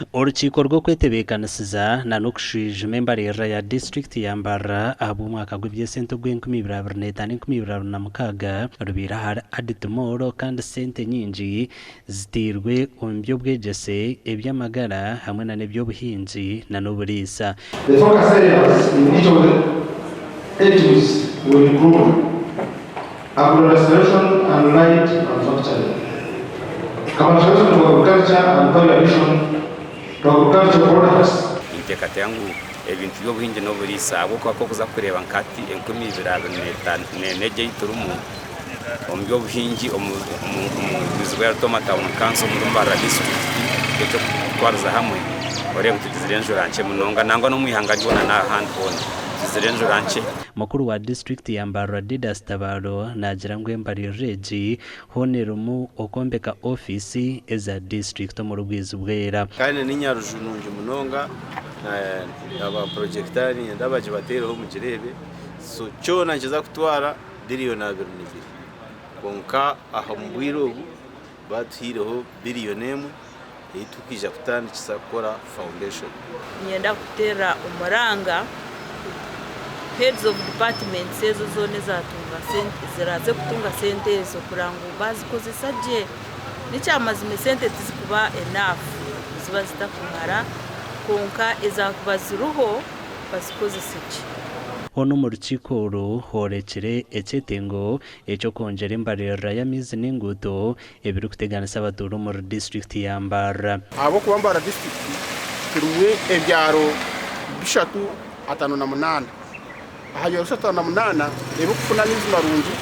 Orukiiko rw'okwetebeekanisiza n'okushwijuma embaririra ya disiturikiti ya Mbarara ahabw'omwaka gw'eby'esente ogw'enkumi ibiri abiri n'etaano 2026 rubaire ahari Adit Mall kandi sente nyingi ziteirwe omu by'obwegyese, eby'amagara hamwe n'eby'obuhingi n'oburiisa. The focus areas in each of the ATUs will include agro-restoration and light manufacturing, commercialization of agriculture and value addition to agricultural products. Ninteekateeka ngu ebintu by'obuhingi n'oburiisa ahabw'okuba ku orikuza kureeba nka hati 2024 egi ei turimu omu by'obuhingi omu bwizi bwa Rutooma Town Council omuri Mbarara disiturikiti eky'okutwariza hamwe oreeba ngu tugizire enjura nkye munonga nangwa n'omu ihanga ryona n'ahandi hoona tugizire enjura nkye. Mukuru wa disiturikiti ya Mbarara Didas Tabaro naagira ngu embaririra egi hoona erimu okwombeka ofiisi eza disiturikiti omuri Bwizibwera. Kandi n'enyaruju nungi munonga aba projector niinyenda bagibateereho mugireebe so kyona nikiza kutwara biriyoni 22 kwonka aha omu bwire obu batuhaireho biriyoni emwe ei turikwija kutandikisa kukora foundation. Niinyenda kuteera omuranga heads of departments ezo zoona ezatunga sente eziraaze kutunga sente ezo kureba ngu baazikozesa gye. N'ekyamazima esente tizikuba enough niziba zitakumara kwonka ezaakuba ziriho bazikozese gye. Hoona omu rukiiko oru hoorekire ekyetengo eky'okwongyera embaririra y'amaizi n'enguuto ebirikuteganisa abatuura omuri disiturikiti ya Mbarara. Ahabw'okuba Mbarara disiturikiti turimu ebyaro bishatu atano na munaana. Aha byaro bishatu atano na munaana ebirikufuna amaizi marungi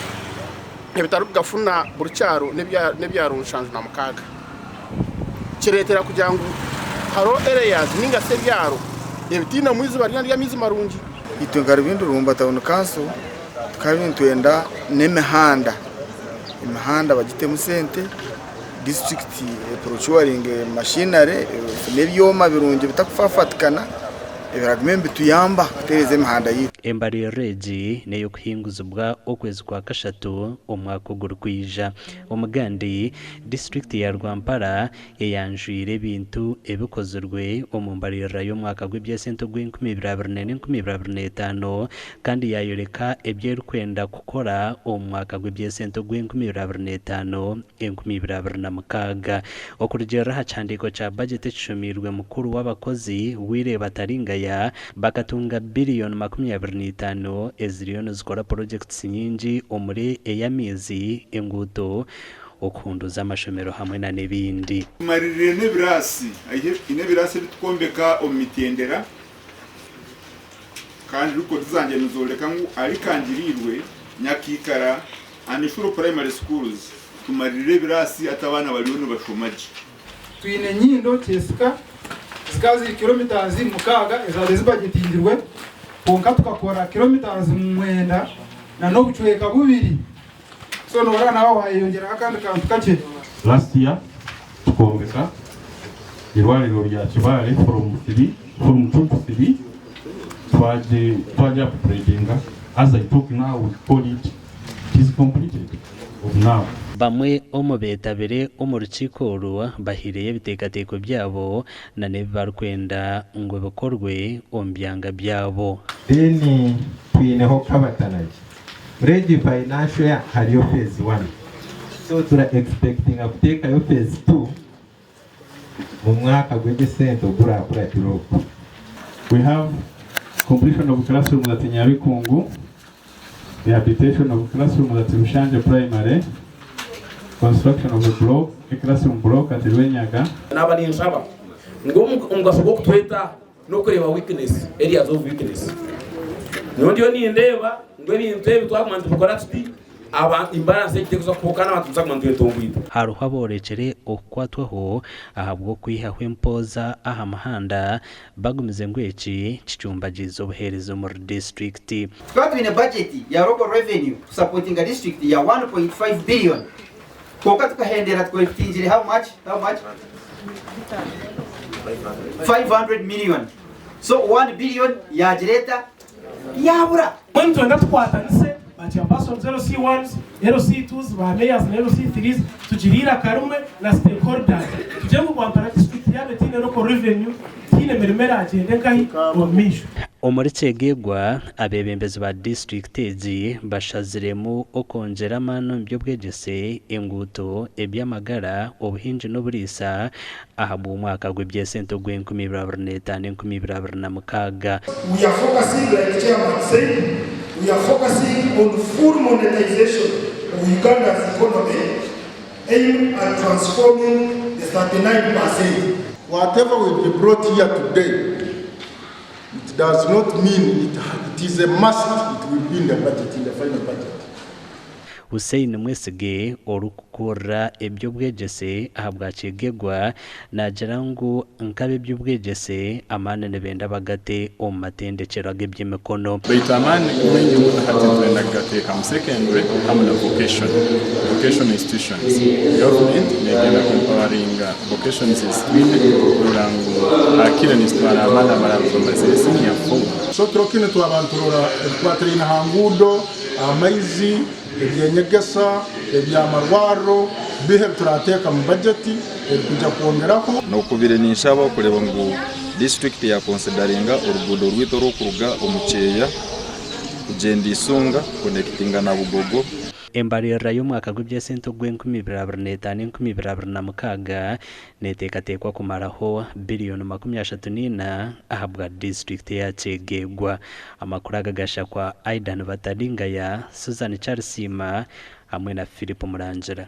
ebitarikugafuna buri kyaro n'ebyaro 76. Kireetera kugira ngu hariho areas ninga shi ebyaro ebitainemu eiziba ryona ry'amaizi marungi. Itwe nka Rubindi Rubumba Town Council tukaba nitwenda n'emihanda, emihanda bagitemu sente, disiturikiti eprocuringe machinery n'ebyoma birungi bitakufafatikana ebiragume nibituyamba kutereeza emihanda yaitu. Embaririra egi n'ey'okuhinguzibwa okwezi kwa kashatu omwaka ogurikwija. Omugandi, disiturikiti ya Rwampara eyanjwire ebintu ebikozirwe omu mbaririra y'omwaka gw'eby'esente ogw'enkumi ibiri abiri n'ena 2025 kandi yaayoreka ebi erikwenda kukora omu mwaka gw'eby'esente ogw'enkumi ibiri abiri n'etaano 2026. Okurugiirira aha kihandiiko kya bajeti ekishomeirwe mukuru w'abakozi, Willy Bataringaya, bakatunga biriyoni 25 eziriyo nizikora purojekiti nyingi omuri ey'amaizi, enguuto, okuhunduuza amashomero hamwe na n'ebindi. Tumaririre n'ebiraasi, haine ebiraasi ebi tukwombeka omu mitendera kandi rikodi zangye nizooreka ngu ahari Kangiriirwe, Nyakiikara and Nshuro Primary Schools tumaririre ebiraasi hati abaana bariyo nibashoma gye. Twine Nyindo, Kyesika zikaba ziri kilometres 6 ezabaire zibajetingirwe kwonka tukakora kilometres 9 na n'obucweka bubiri so noreeba nawe aho hayeyongyeraho akandi kantu kakye. Last year tukombeka irwariro rya Kibaale from 3 from 2 to 3 twagi twagi upgradinga as I talk now we call it it is completed of now. Bamwe omu beetabire omu rukiiko oru bahaireyo ebiteekateeko byabo na n'ebi barikwenda ngu bikorwe omu byanga byabo. Then twineho Kabatanagi. Muri egi financial year hariyo phase one. So tura expectinga kuteekayo phase two mu mwaka gw'eby'esente ogurakuratira ogu. We have completion of classrooms at Nyabikungu, rehabilitation of classrooms at Rushanje Primary, construction of a block, a classroom block at Rwenyaga. Naaba ninshaba ngu omugasho gw'okutweta aha n'okureeba weakness, areas of weakness. Nyowe ndiyo nindeeba ngu ebintu ebi twaguma nitubikora tuti, imbalance egi terikuza kuhwaho kandi abantu nituza kuguma nitwetomboita. Hariho aboorekire okukwatwaho ahabw'okwihaho empooza aha muhanda bagumize ngu eki kicumbagiize obuheereza omuri disiturikiti. Tukaba twine budget ya local revenue kusapotinga district ya 1.5 billion kwonka tukahendera tukolectingire how much? How much? 500 million. So 1 billion yagira eta? Yabura. Mbwenu nitwenda tukwatanise ba chairpersons, LC ones, LC twos, ba mayors na LC threes tugire eiraka rimwe na stakeholders tugire ngu Rwampara district yaaba etaine. Tihaine local revenue, tihaine mirimo eragyende nkahi omu maisho. Omuri Kyegegwa, abeebembezi ba disiturikiti egi bashaziremu okwongyera amaani omu by'obwegyese, enguuto, eby'amagara, obuhingi n'oburiisa ahabw'omwaka gw'eby'esente ogw'enkumi ibiri abiri n'etaano enkumi ibiri abiri na mukaaga. We are focusing like chairman said, we are focusing on full monetization of Uganda's economy aimed at transforming the 39%. Whatever will be brought here today, it does not mean it, it is a must, it will be in the budget, in the final budget. Hussein Mwesige orikukurira eby'obwegyese ahabwa Kyegegwa naagira ngu nk'ab'eby'obwegyese amaani nibenda bagate omu matendekyero ag'eby'emikono. Baitu amaani maingi muno hati nitwenda kugateeka mu secondary hamu na vocation, vocational institutions. Gavumenti negenda ku empoweringa vocations ezitwine kurora ngu hakire nizitwara abaana abaraabe bamazire senior four. So kiro kinu twaba niturora ebikwatiraine ha nguudo, amaizi, eby'enyegesa, eby'amarwarro, biha ebiturateeka mu bajeti ebikwija kwongeraho. Nokubire ninshaba kureba ngu disiturikiti ya konsidaringa oruguudo rwaitu orw'okuruga omu Kyeya kugyenda Isunga kukonekitinga na Bugogo. Embaririra y'omwaka gw'eby'esente ogw'enkumi ibiri abiri n'etaano enkumi ibiri abiri na mukaaga neteekateekwa kumaraho biriyoni 34 ahabwa disiturikiti eya Kyegegwa. Amakuru aga gashakwa Aidan Bataringaya, Susan Kyarisiima hamwe na Philip Murangira.